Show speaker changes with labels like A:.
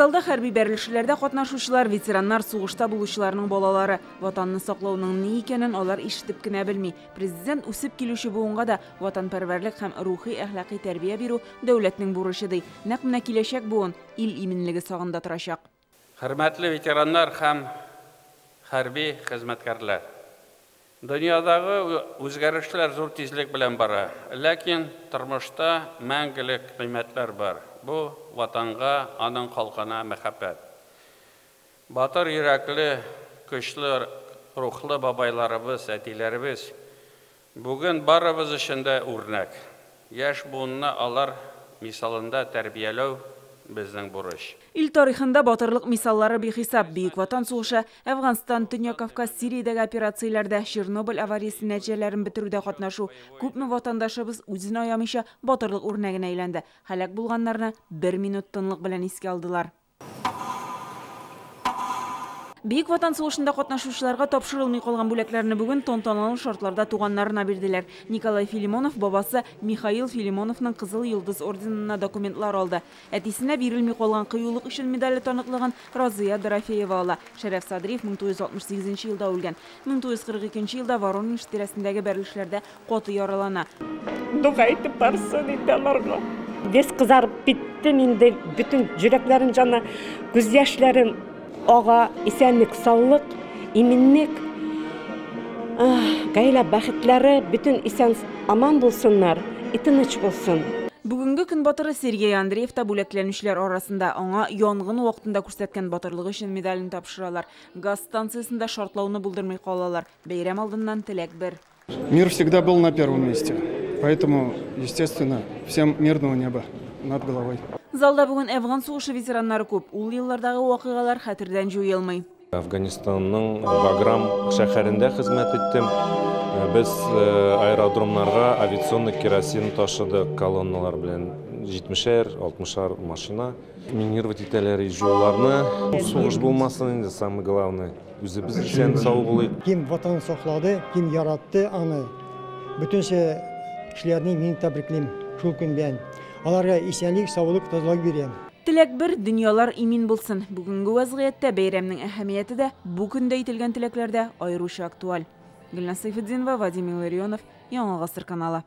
A: Залда хәрби бәрелешләрдә катнашучылар, ветераннар, сугышта булучыларның балалары. Ватанны саклауның ни икәнен алар ишетеп кенә белми. Президент үсеп килүче буынга да ватанпәрвәрлек һәм рухи әхлакый тәрбия бирү дәүләтнең бурычы ди. Нәкъ менә киләчәк буын ил иминлеге сагында торачак.
B: Хөрмәтле ветераннар һәм хәрби хезмәткәрләр! Дөньядагы үзгәрешләр зур тизлек белән бара, ләкин тормышта мәңгелек кыйммәтләр бар. Бу ватанга, аның халкына мәхәббәт. Батыр йөрәкле, көчле рухлы бабайларыбыз, әтиләребез бүген барыбыз өчен дә үрнәк. Яшь буынны алар мисалында тәрбияләү безнең бурыч.
A: Ил тарихында батырлык мисаллары бихисап. Бөек Ватан сугышы, Әфганстан, Төньяк Кавказ, Сириядәге операцияләрдә, Чернобыль авариясе нәтиҗәләрен бетерүдә катнашу. Күпме ватандашыбыз үзен аямыйча батырлык үрнәгенә әйләнде. Һәлак булганнарны бер минут тынлык белән искә алдылар. Бөек Ватан сугышында катнашучыларга тапшырылмый калган бүләкләрне бүген тантаналы шартларда туганнарына бирделәр. Николай Филимонов бабасы Михаил Филимоновның Кызыл Йолдыз орденына документлар алды. Әтисенә бирелми калган кыюлык өчен медале таныклыгын Разыя Дорофеева ала. Шәрәф Садриев 1968 елда үлгән. 1942 елда Воронеж тирәсендәге бәрелешләрдә каты яралана.
C: Дога итеп барсын инде аларга. Без кызарып биттем инде, бөтен йөрәкләрем жана, күз яшьләрем ага, исәнлек, саулык, иминлек, гаилә бәхетләре, бөтен исән аман булсыннар, и тыныч булсын.
A: Бүгенге көн батыры Сергей Андреев та бүләкләнүчеләр арасында. Аңа янгын вакытында күрсәткән батырлыгы өчен медален тапшыралар. Газ станциясендә шартлауны булдырмый калалар. Бәйрәм алдыннан теләк бер.
D: Мир всегда был на первом месте, поэтому, естественно, всем мирного неба над головой.
A: Залда бүген Әфган сугышы ветераннары күп. Ул еллардагы вакыйгалар хәтердән җуелмый.
E: Афганистанның Баграм шәһәрендә хезмәт иттем. Без аэродромнарга авиационный керосин ташыдык колонналар белән. 70-әр, 60-ар машина. Минировать итәләр юлларны. Сугыш булмасын инде, самое главное. Үзебез исән сау булыйк.
F: Кем ватан саклады, кем яратты аны. Бөтенсе кешеләрне мин тәбриклим шул көн белән. Аларга исәнлек, саулык, тазалык бирәм.
A: Теләк бер, дөньялар имин булсын. Бүгенге вазгыятьтә бәйрәмнең әһәмияте дә, бу көндә әйтелгән теләкләр дә аеруча актуаль. Гөлназ Сәйфетдинова, Вадим Илларионов, Яңа Гасыр каналы.